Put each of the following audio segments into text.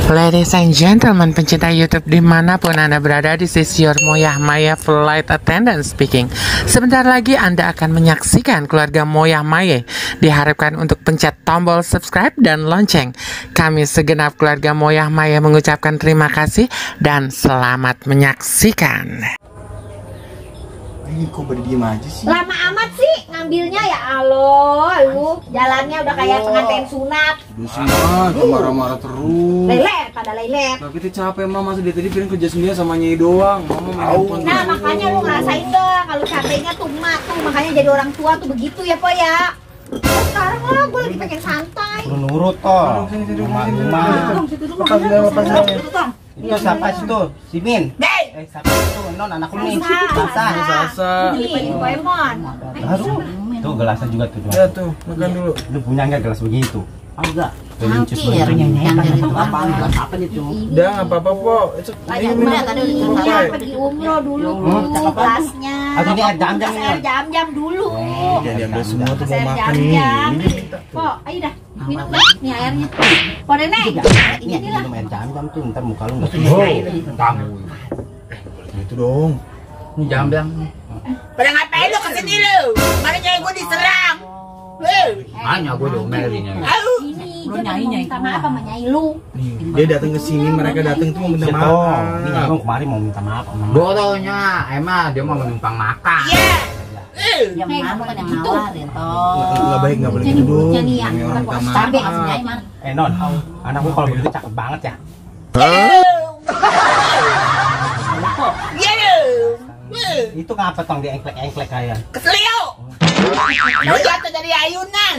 Ladies and gentlemen, pencinta YouTube dimanapun Anda berada, this is your Moyah Maya Flight Attendant speaking. Sebentar lagi Anda akan menyaksikan keluarga Moyah Maya. Diharapkan untuk pencet tombol subscribe dan lonceng. Kami segenap keluarga Moyah Maya mengucapkan terima kasih dan selamat menyaksikan. Ini kok berdiem aja sih? Lama amat sih ngambilnya ya Allah, lu jalannya udah kayak pengantin sunat. Udah sih mah, marah-marah terus. Lelet, pada lelet. Nah kita capek mah, masa dia tadi piring kerja sendiri sama Nyai doang. Mama main handphone. Nah makanya lu ngerasain dah kalau capeknya tuh mak tuh, makanya jadi orang tua tuh begitu ya po ya. Sekarang lah gue lagi pengen santai. Nurut toh. Itu siapa situ? Si Min. Siapa itu? Non anak lu nih. Salsa. Ini Poemon. Baru. Tuh gelasnya juga tuh. Ya tuh, makan dulu. Lu punya enggak gelas begitu? Enggak. Hampir yang dari itu apaan? Apa itu? Udah nggak apa-apa po. Tadi udah pergi umroh dulu kelasnya. Atau ini air jam-jam ini. Air jam-jam dulu. Jadi ambil semua tuh mau Air makan jam-jam. nih. Po, ayo dah minum dah nih airnya. Po Nenek. Ini minum air jam-jam tuh, ntar muka lu enggak. Kamu. Itu dong. Ini jam-jam. Pada ngapain lu kesini lu? Mana nyai gue diserang? Hanya gue diomelin ya. Ini dia mau minta maaf sama Nyai lu. Nih, dia datang ke sini, mereka datang tuh mau minta Ini maaf. Nyai kemarin mau minta maaf sama Gue taunya emang dia mau menumpang makan. Iya. Yang mana bukan yang nawarin toh. Nggak baik, nggak boleh Jadi gitu dong. mulutnya nih yang Namanya orang minta maaf. cabe Nyai mah. Non, anak gue kalau begitu cakep banget ya. Iya. Itu ngapa tong dia engklek-engklek kayak? Keselio. Lu jatuh dari ayunan.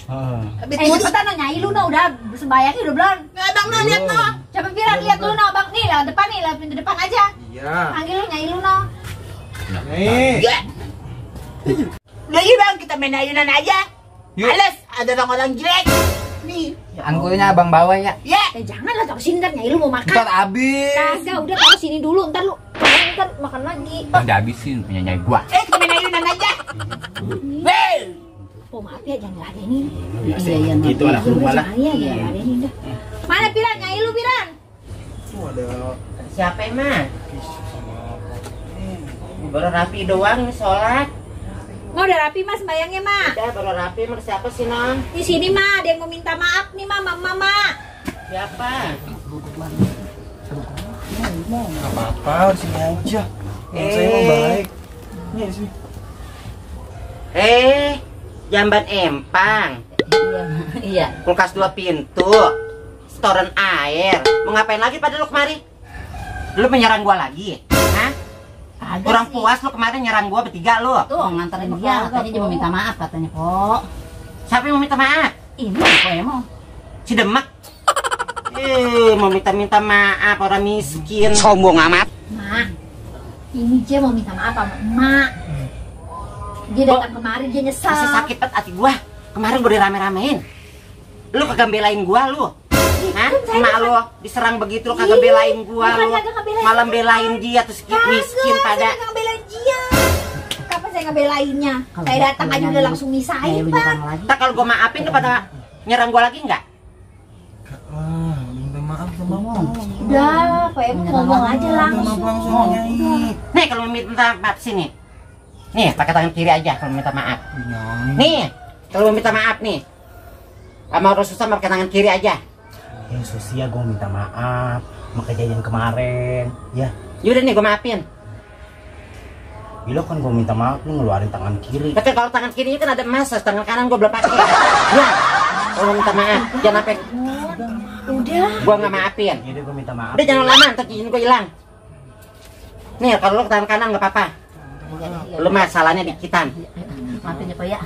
Cepetan no Nyai lu no, udah sembayangnya udah belum? Nah, Bang no lihat no. Coba Piran lihat dulu no Bang, nih lewat depan nih, lewat pintu depan aja. Iya. Panggil lu Nyai lu no. Nih. Ya. Udah yuk Bang, kita main ayunan aja. Males, ada orang-orang jelek. Nih. Angkulnya abang bawa ya. Ya. Jangan lah, taruh sini ntar Nyai lu mau makan. Ntar habis. Kagak, udah taruh sini dulu, ntar lu ntar makan lagi. Bang dihabisin punya nyai gua. Kita main ayunan aja. Hei. Oh maaf ya, jangan ladenin. Iya, gitu anak lu malah. Iya, jangan ladenin dah. Mana Piran, Nyai lu Piran? Tuh ada Siapa emang? Baru rapi doang nih sholat. Nggak udah rapi mas, bayangnya mak. Udah baru rapi, mau siapa sih non? Di sini mah ada yang mau minta maaf nih mama. Siapa? nggak apa-apa, di sini aja. Saya mau baik. Nih sini. Jamban empang. Iya. Kulkas 2 pintu. Storan air. Mau ngapain lagi pada lu kemari? Lu menyerang gua lagi? Hah? Kurang puas lu kemarin nyerang gua bertiga lu. Tuh nganterin dia, katanya dia mau minta maaf katanya kok. Siapa yang mau minta maaf? Ini kok emang. Si Demak. Mau minta maaf orang miskin. Sombong amat. Mak, ini dia mau minta maaf sama emak. Dia datang kemari, dia nyesal. Masih sakit banget hati gua. Kemarin gua dirame-ramein. Lu kagak belain gua lu. Hah? Emak lu diserang begitu lu kagak belain gua lu. Malam belain dia terus miskin pada. Saya ngebelain dia. Kapan saya ngebelainnya? Saya datang aja udah langsung misahin, Pak. Tak kalau gua maafin lu pada nyerang gua lagi enggak? Ah, minta maaf sama mama. Udah, Pak Em ngomong aja langsung. Nih kalau minta maaf sini. Nih, pakai tangan kiri aja kalau minta maaf. Nih, kalau minta maaf nih. Sama orang susah pakai tangan kiri aja. Ya Susia gue minta maaf sama kejadian kemarin. Ya. Yaudah nih gue maafin. Gila kan gue minta maaf lu ngeluarin tangan kiri. Tapi kalau tangan kirinya kan ada emas, tangan kanan gue belum pakai. Ya. Kalau minta maaf, jangan sampai. Udah. Gue nggak maafin. Jadi gue minta maaf. Udah jangan lama, ntar izin gue hilang. Nih kalau lu tangan kanan nggak apa-apa. Lu mah salahnya dikitan. Maafin ya Pak ya.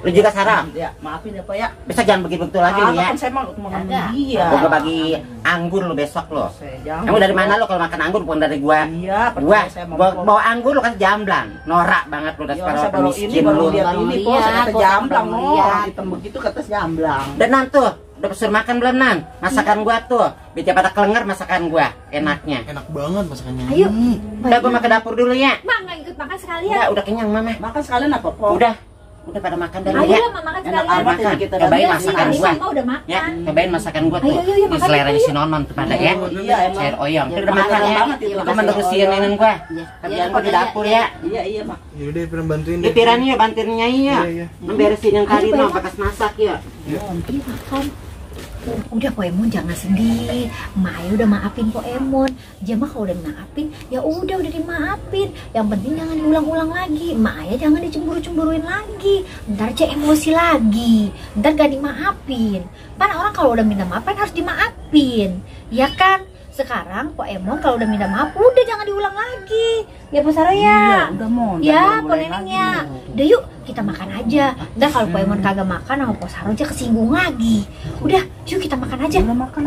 Lu juga sarap. Ya, maafin ya Pak ya. Besok jangan begitu lagi lu ya. Kan saya mau makan dia. Gue bagi anggur lu besok lu. Jangan. Kamu dari mana lu kalau makan anggur bukan dari gua? Iya, Gua saya mau bawa anggur lu kan jamblang. Norak banget lu udah saya sekarang baru ini miskin baru lu. lihat ini kok saya kata Lihat, jamblang kok, no. lihat. Hitam begitu kata jamblang. Dan Nan tuh, udah pesur makan belum Nan? Masakan gua tuh, biar pada kelenger masakan gua, enaknya. Enak banget masakannya. Ayo. Udah gua makan dapur dulu ya. Mak nggak ikut makan sekalian. Udah kenyang mama. Makan sekalian apa kok? Udah. Udah pada makan dah Ayo ya. lah, makan sekalian. Udah makan. Cobain masakan gua. Udah makan. Ya, cobain masakan gua tuh. Ayo, Ini makan seleranya yuk. si Nonon tuh pada ya. Iya, emang. Sayur oyong. Ya, Udah makan ya. banget itu. Itu menerusin nenek gua. Kerjaan gua di dapur ya. Iya, Mak. Yaudah deh, pernah bantuin Di deh. piran ya, bantuin Nyai ya. Iya. Memberesin yang kali no, bekas masak ya. Iya makan. Udah Po Emon jangan sedih. Maya udah maafin Po Emon. Dia mah kalau udah maafin, ya udah dimaafin. Yang penting jangan diulang-ulang lagi. Maya jangan dicemburu-cemburuin lagi. Ntar Cek emosi lagi. Ntar gak dimaafin. Kan orang kalau udah minta maaf kan harus dimaafin. Ya kan? Sekarang Po Emon kalau udah minta maaf, udah jangan diulang lagi. Ya Po Saro ya. Udah mau. Ya Po Neneng ya. Udah yuk kita makan aja. Ntar kalau Po Emon kagak makan sama Po Saro aja kesinggung lagi. Udah yuk kita makan aja. Udah makan.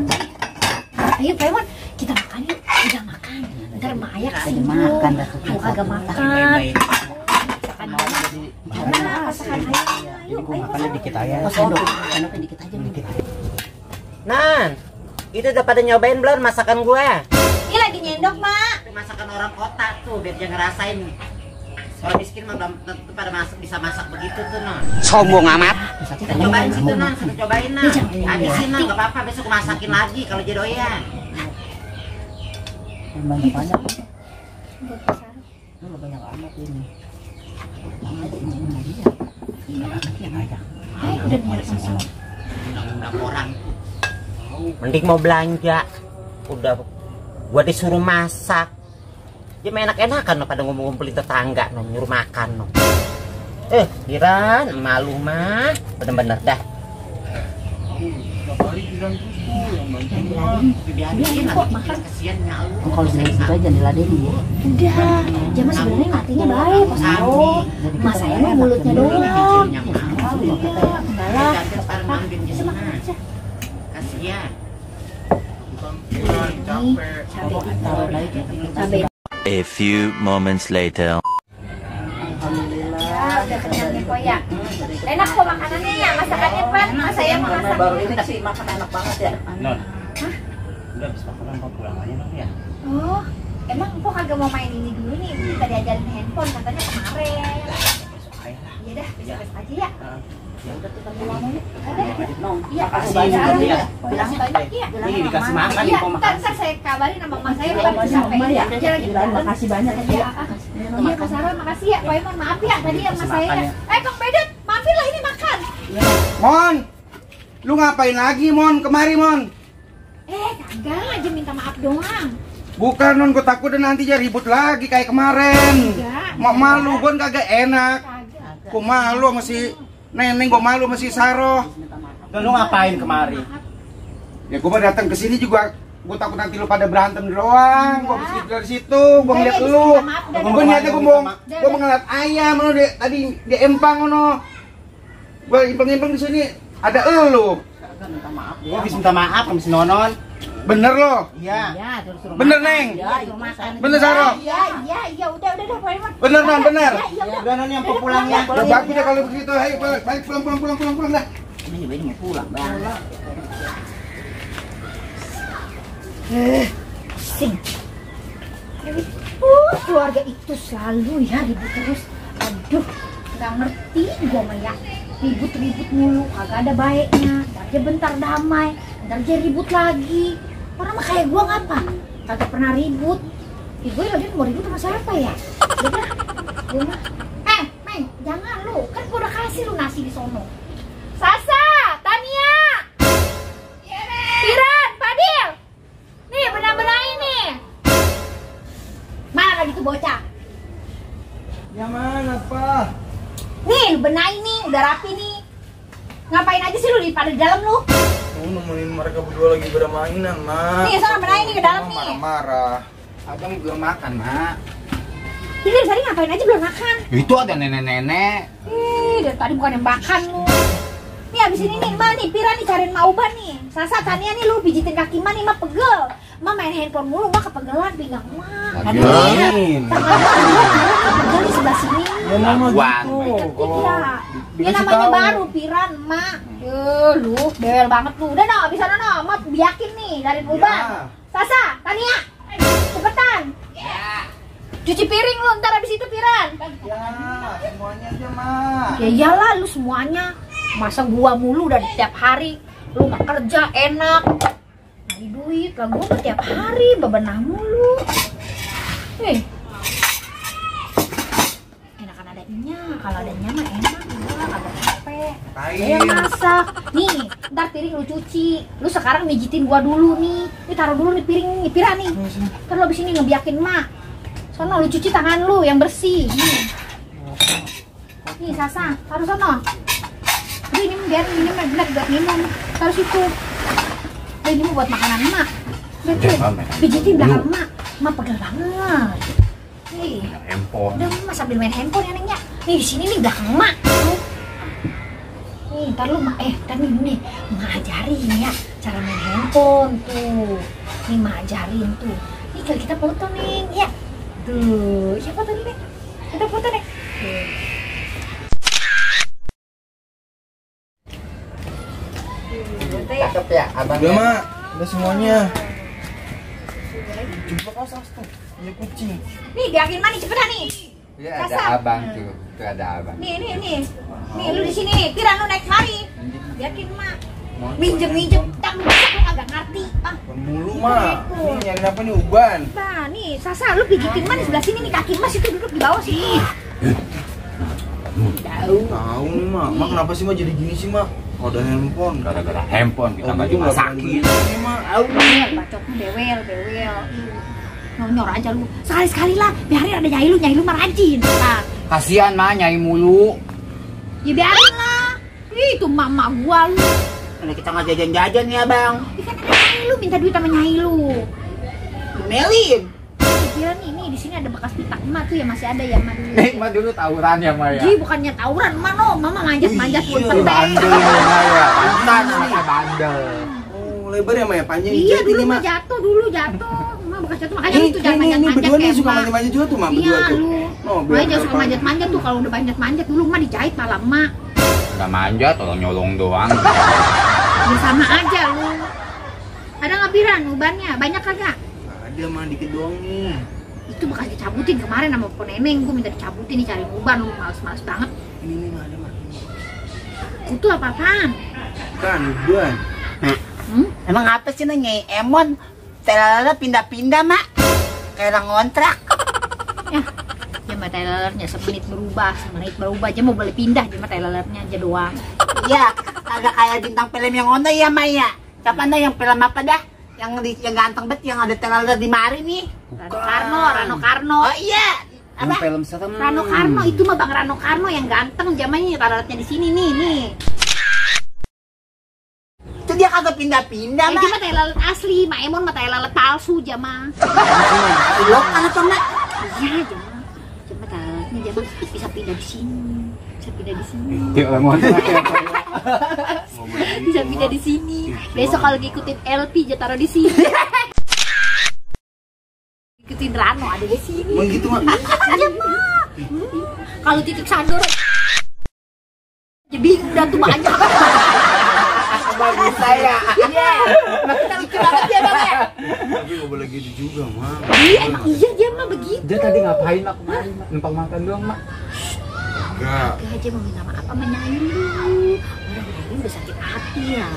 Ayo Po Emon kita makan yuk. Udah makan. Ntar Maya kesinggung. makan dah tuh. Kalau kagak makan. Makan aja. Masakan aja. Ayo Po Saro. dikit aja. Sendoknya dikit aja. Nan, itu udah pada nyobain belum masakan gua? Ini lagi nyendok Mak. Itu masakan orang kota tuh, biar dia ngerasain. Orang miskin mah belum tentu pada bisa masak begitu tuh, Non. Sombong amat. Cobain situ, Non. Cobain, Non. Habisin, Non. Gak apa-apa, besok gua masakin lagi kalau jadi doyan. Banyak-banyak. Buat Po Saro. Lu banyak amat ini. Ayo udah nyendok masuk. Undang-undang orang. Mending mau belanja. Udah gua disuruh masak. Dia main enak-enakan no, pada ngumpul-ngumpulin tetangga no, nyuruh makan no. Kiran malu mah bener-bener dah. Biarin kok makan kesian nyalu. Kalau bilang gitu aja diladenin ya. Udah, Jama sebenarnya matinya baik Po Saro. Mas saya mah mulutnya doang. Enggak lah. Kasian. Cabai. A few moments later. Ya, udah kenyang nih Po ya. Enak kok makanannya ya, masakannya Pak. Mas saya mau masak. Baru ini sih makan enak banget ya. Non. Udah habis makan kok pulang aja non ya. Oh, emang Empok kagak mau main ini dulu nih? Minta diajarin handphone katanya kemarin. Iya dah, besok aja ya. Ya udah kita pulang aja. Ada? Iya, Makasih banyak juga, ya. ya. Bilang banyak ya. Ini dikasih makan Iya, kok ntar makan. saya kabarin sama Mas saya Iya, kalau Mas, sampai Mama ya. aja lagi. Bilang makasih banyak ya. Iya, iya Mas Sarah makasih ya. Pak Emon maaf ya tadi ya Mas saya. Kang Bedet, maafin lah ini makan. Mon, lu ngapain lagi Mon? Kemari Mon. Kagak aja minta maaf doang. Bukan non, gue takut dan nanti jadi ribut lagi kayak kemarin. Enggak. Mau malu gue kagak enak. Kagak. Gue malu sama si Neneng, gue malu sama si Saroh. Dan lu ngapain kemari? Ya gue mau datang ke sini juga, gue takut nanti lu pada berantem doang. Gue habis dari situ, gue ngeliat Udah, lu. minta maaf, udah. Gue niatnya gue mau ngeliat ayam lu tadi di empang no. Gue impeng-impeng di sini ada elu. Minta maaf. Gue habis minta maaf sama si Nonon. Bener lo? Iya. Ya, suruh Bener makan. Neng? Ya, suruh makan. Bener Saroh? Iya, udah Pak Emon. Bener non, bener. Iya, Udah non yang pulang ya. Udah bagus ya kalau begitu. Ayo balik pulang dah. Ini mau pulang, Bang. Sing. Keluarga itu selalu ya ribut terus. Aduh, nggak ngerti gue mah ya. Ribut-ribut mulu, kagak ada baiknya. Ntar aja bentar damai, ntar aja ribut lagi. Orang mah kayak gue ngapa? Kagak pernah ribut. Gue lagi mau ribut sama siapa ya? Udah, gue mah. Meng, jangan lu. Kan gue udah kasih lu nasi di sono. Sasa, Tania, Piran, Fadil. Nih, benar-benar ini. Mana gitu bocah? Ya mana apa? Nih, benain nih, udah rapi nih. Ngapain aja sih lu di pada dalam lu? Aku nemenin mereka berdua lagi bermainan, Mak. Nih, sana benain nih ke dalam nih. Marah-marah. Abang belum makan, Mak. Ini dari tadi ngapain aja belum makan? Itu ada nenek-nenek. Dari tadi bukan yang makan lu. Nih abis ini nih, Ma nih, Pira nih cariin Mauban nih. Sasa, Tania nih lu pijitin kaki Ma nih, Ma pegel. Ma main handphone mulu, Ma kepegelan pinggang Ma. Aduh. Pegel di sebelah sini. Ya nama Wan. gitu. Iya. Ini namanya baru Piran, Ma. Lu bel banget lu. Udah no, abis sana no, Ma biakin nih dari Mauban. Ya. Sasa, Tania, cepetan. Cuci piring lu ntar abis itu, Piran. Ya, semuanya aja, Mak. Ya iyalah lu semuanya. Masa gua mulu dari tiap hari. Lu gak kerja enak. Nyari duit lah, gua mah tiap hari bebenah mulu. Enakan adanya, kalau adanya mah enak, gua agak capek. Saya masak. Nih, ntar piring lu cuci. Lu sekarang mijitin gua dulu nih. Ini taruh dulu nih piring nih, Piran nih. Ntar lu abis ini ngebiakin mak. Sono lu cuci tangan lu yang bersih. Nih Sasa, taruh sono. Ini biar ini benar buat minum. Taruh situ. Ini buat makanan mak. Betul. Pijitin belakang mak. Mak pegel banget. Nih. Handphone. Udah mak sambil main handphone ya nengnya. Nih di sini nih belakang mak. Nih, ntar lu mak nih mak ajarin ya cara main handphone tuh. Nih mak ajarin tuh. Nih kalau kita foto nih, ya. Tuh, siapa tadi nih? Kita foto nih. Cakep ya, abang. Udah, Mak. Udah semuanya. Coba kau sas tuh. Ini kucing. Nih, biarin mana cepetan nih. Ya ada Kasar. abang tuh ada abang. Nih. Nih lu di sini. Piran lu naik mari. Biarin mak. Minjem. Tak lu agak ngerti. Ah. Mulu, Mak. Nih nyari apa nih uban? Nah, nih Sasa lu pijitin mana sebelah sini nih, kaki Mas itu duduk di bawah sini. Tahu nih, Mak. Mak kenapa sih Mak jadi gini sih, Mak? Kalau ada handphone. Gara-gara handphone kita nggak gitu nggak dimasakin. berani Mak. Bewel, bacotnya bewel. Nyor aja lu. Sekali-sekali lah, biarin ada nyai lu mah rajin. Nah, Kasihan mah nyai mulu. ya biarin lah. Itu mama gua lu. Ini kita nggak jajan-jajan ya, Bang. Ikan ada nyai lu, minta duit sama nyai lu. Melin. Kira nih di sini ada bekas pita emak tuh ya, masih ada ya emak dulu. Mah dulu tawuran ya Maya. Ji, bukannya tawuran, emak no, mama manjat pun Bandel Maya, pantan anaknya bandel. Oh, lebar ya, Mak ya? Panjang Iya, dijahit dulu ini, mah Mak. jatuh. Emak bekas jatuh, makanya lu tuh jangan Ini manjat-manjat berdua nih kayak suka emak. manjat-manjat juga tuh, Mak, Iya berdua tuh. lu. Oh, Makanya jangan suka depan. manjat-manjat tuh, kalau udah manjat-manjat dulu emak dijahit malah emak. Nggak manjat, tolong nyolong doang. Ya sama aja lu. Ada nggak Piran ubannya? Banyak kagak? Ada, Mak, dikit doang nih. Itu bekas dicabutin kemarin sama po neneng, gue minta dicabutin nih, cari uban, lu males-males banget. Ini, Mak, ada, Mak. Itu apa-apaan? Kan, uban. Emang apa sih Nyai Emon? Telala pindah-pindah, Mak. Kayak orang ngontrak. Ya, cuma trailernya semenit berubah aja mau boleh pindah, cuma trailernya aja doang. Iya, agak kayak bintang film yang ono ya, Maya. Siapa anda yang film apa dah? Yang ganteng banget, yang ada telala di mari nih. Rano Karno. Oh iya. Apa? Apa? Film serem. Rano Karno itu mah Bang Rano Karno yang ganteng, zamannya trailernya di sini nih. Itu dia kagak pindah-pindah, Itu Mak. mah trailer asli, Mak Emon mah trailer palsu jama. Lo kan apa, Mak? Iya jama. Cuma trailernya jama bisa pindah di sini. Dia orang ngontrak ya. Bisa pindah di sini. Besok kalau ngikutin LP aja taruh di sini. Ikutin Rano ada di sini. Emang gitu, Mak? Iya, Mak. Kalau titik sandor jadi bingung dah tuh banyak. Bagus saya. Iya. Makin lucu banget ya, Bang ya. Tapi nggak boleh gitu juga, Mak. Iya, emang iya dia mah begitu. Dia tadi ngapain Mak kemarin? Mak? Numpang makan doang Mak. Enggak. Gak aja mau minta maaf sama Nyai lu. Orang Nyai udah sakit hati ya.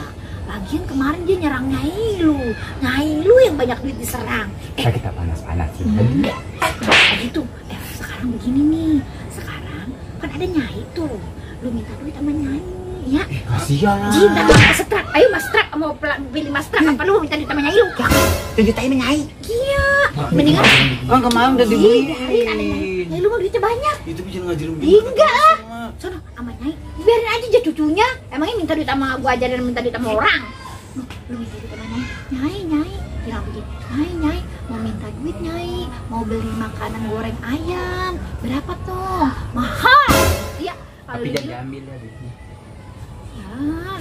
Lagian kemarin dia nyerang Nyai lu. Nyai lu yang banyak duit diserang. Kita panas-panas sih. Enggak. Gitu. Sekarang begini nih. Sekarang kan ada Nyai tuh. Lu minta duit sama Nyai. Ya. Kasihan. Cinta Mas Strak. Ayo Mas Strak, mau pilih Mas Strak apa lu minta duit sama Nyai lu? Tujutain Nyai. Iya. Mendingan Kan kemarin udah biarin ada Nyai lu mau duitnya banyak. Itu jangan ngajarin begini. Enggak lah. Sono sama Nyai. Biarin aja dia cucunya. Emangnya minta duit sama gua ajarin minta duit sama orang. Lu minta duit sama Nyai. Nyai. Bilang begini. Nyai, mau minta duit Nyai. Mau beli makanan goreng ayam. Berapa tuh? Mahal. Iya. Tapi jangan diambil ya duitnya. Ya,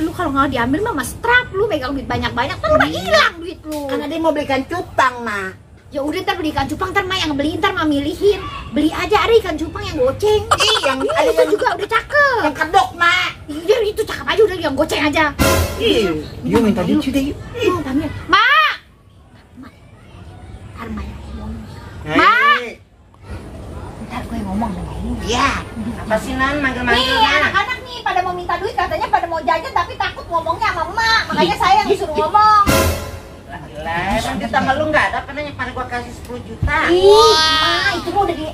lu kalau nggak diambil mah Mas Trap, lu megang duit banyak-banyak kan udah hilang duit lu. Kan ada yang mau belikan cupang, Mak. Ya udah ntar beli ikan cupang, ntar mah yang beli, ntar mah milihin. Beli aja ada ikan cupang yang goceng. Yang Iya, ada itu yang juga udah cakep. yang kedok, Mak. Iya itu cakep aja udah yang goceng aja. Yuk minta duit sudah yuk. Tanya, Ma. Ntar Ma yang ngomong. Ma. Nyai. Apa sih Nan manggil-manggil? Nih anak-anak nih pada mau minta duit, katanya pada mau jajan tapi takut ngomongnya sama emak. Makanya saya yang disuruh ngomong. Lah, nanti sama lu nggak ada penanya pada gua kasih 10 juta. Ih, Ma, itu mah udah di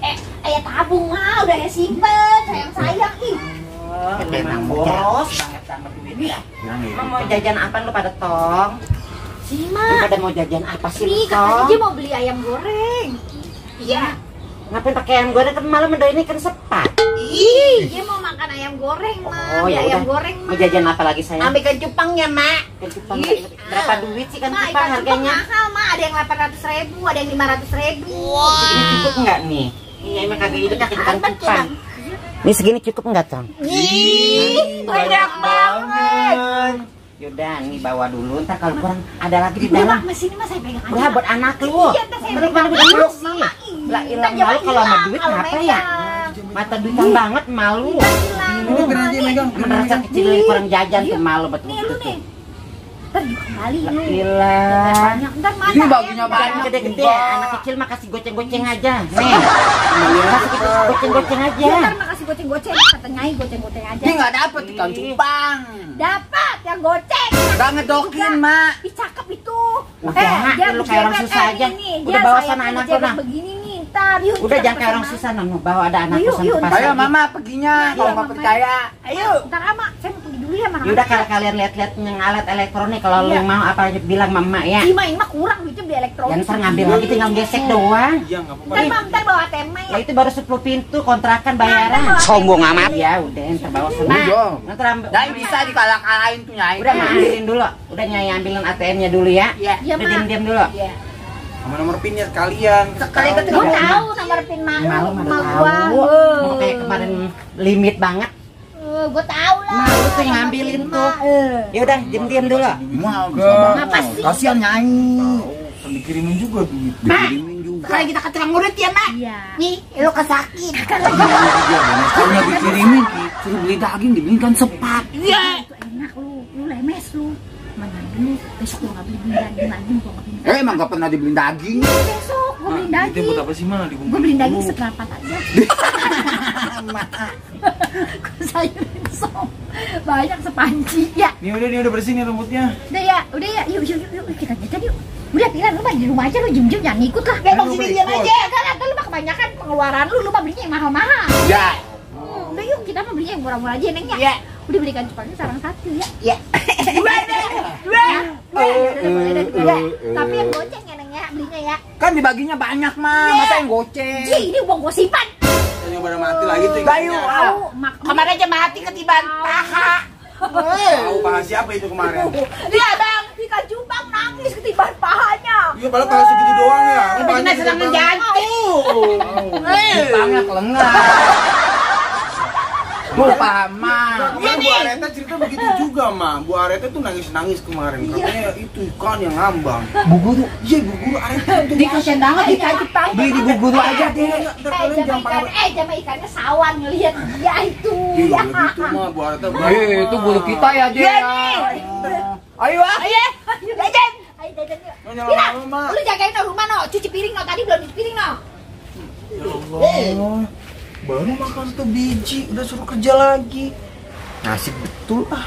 ayah tabung mah, udah ya simpen, sayang ih. Memang boros banget sama duit ya. Mau jajan apa lu pada tong? Sini Lu Ma, pada mau jajan apa sih lu nih katanya tong? dia mau beli ayam goreng. Iya. Ngapain pakai ayam goreng kan malam mendoin ini kan sepat. Ih, dia mau makan ayam goreng, Ma. Oh Beli ya ayam udah. goreng, Ma. Mau jajan apa lagi saya? Ambil ikan cupangnya, Mak. Kan cupang Ih, berapa duit sih kan Ma, cupang ikan cupang harganya? mahal, Ma. Ada yang 800.000, ada yang 500.000. Segini cukup nggak nih? Iya emang kagak itu kan ikan Apa tuh, cupang. Bang? Ini segini cukup nggak Tong? Ih, banyak banget. Yaudah nih bawa dulu, ntar kalau kurang ada lagi di Udah, dalam. Mak, mas sini Mas, saya pegang aja. Udah buat anak lu. Iya, ntar saya Terus mana pegang. peluk sih? Mama, Lah ih, ilang ntar malu kalau sama hilang duit kalau apa ya? megang. Mata duitan banget malu. Hilang. Biar aja megang. Merasa kecil kurang jajan tuh malu betul Nih, lu betul. nih. Ntar juga kembali lu. Gila. Banyak. Ntar mana? Ini baginya ya? banyak. Gede-gede, anak kecil mah kasih goceng-goceng aja. Nih, kasih goceng-goceng aja. Ya, ntar makasih goceng-goceng. Kata Nyai goceng-goceng aja. Dia nggak dapet ikan cupang. Dapat yang goceng. Nggak ngedokin, Mak. Ih, cakep itu. Udah, dia lu kayak orang berjebet, susah aja. nih, Udah dia bawa sayapnya sana anak lu, berjebet nah. begini nih, ntar. Yuk, Udah kita jangan kayak orang kesana. susah Nono, bawa ada anak Yuk, kosan yuk, ke pasar. Ayo, Mama perginya. Kalau nggak Mama. percaya. Ayo. Ntar ama, saya mau pergi dulu ya mana. Ya udah kalau kalian lihat-lihat yang alat elektronik kalau lu Iya. mau apa bilang mama ya. Ih, ini mah kurang duitnya beli elektronik. Ya ntar ngambil lagi tinggal gesek doang. Iya, nggak apa-apa. Ntar Mam, ntar bawa ATM ya. Ya itu baru 10 pintu kontrakan bayaran. Nah, Sombong amat. Ya udah ntar bawa sana. Udah. Ntar ambil. Nyai bisa dikalah-kalahin tuh Nyai. Udah Mak, ambilin dulu. Udah Nyai ambilin ATM-nya dulu ya. Iya, Udah Mak. diam-diam dulu. Iya. Sama nomor pinnya sekalian. Sekali ketemu Udah, tahu nomor pin malu Malu sama mana gua. tahu. Mau kayak kemarin limit banget. Gua tahu lah. Malu tuh yang ngambilin tuh. Ya udah diam-diam dulu. Mau Apa sih? kasihan Nyai. Kan dikirimin juga duit. Mak. Dikirimin juga. Kalau kita keterang murid ya, Mak. Iya. Nih, lu kesakit. Kalau dikirimin suruh beli daging dibeliin kan sepat. Iya. Itu enak lu lemes lu. Mana dulu besok lu nggak beli daging lagi, gua nggak beli. Emang nggak pernah dibeliin daging. Besok gua beli Itu daging. buat apa sih, Ma? Dikumpulin Gua beli daging dulu. seperempat aja. Gua sayurin sop. Banyak sepanci ya. Nih udah bersih nih rambutnya. Udah ya, yuk kita jajan yuk. Udah Pilar, lu mah di rumah aja, lu jem-jem jangan ikut lah. Emang Lu sini diam ikut. aja kan, atau lu mah kebanyakan pengeluaran lu mah belinya yang mahal-mahal. Ya. Udah yuk, kita mah belinya yang murah-murah aja, Neng ya. Iya. Udah belikan cupangnya sarang satu ya. Iya. Dua. Udah. Tapi yang goceng ya, Neng ya, belinya ya. Kan dibaginya banyak mah, masa yang goceng. Ji, ini uang gua simpan. Tanya pada mati lagi tuh. Bayu, ikannya. Tahu, Kemarin aja mati ketiban paha. Tahu paha siapa itu kemarin? Iya, Bang, ikan cupang nangis ketiban pahanya. Iya, padahal paha segitu doang ya. Ini Pahanya benar gede serangan banget. jantung. Cupangnya kelengah. Lu paham mah. Kemarin Bu Areta cerita begitu juga, Ma. Bu Areta tuh nangis-nangis kemarin. Katanya itu ikan yang ngambang. Bu Guru, Iya, Bu Guru Areta itu. Dia kasihan banget ikan cupang. beli di Bu Guru aja deh. Ntar kalian jangan pakai. Jama ikannya sawan ngelihat dia itu. Iya, gitu mah Bu Areta. Itu guru kita ya dia. Ayo ah. Ayo, jajan. Ayo jajan yuk. Nyonya Pilar, lama, Ma. lu jagain no rumah no, cuci piring no, tadi belum cuci piring no. Ya Allah. Baru makan tuh biji, udah suruh kerja lagi. Nasib betul ah.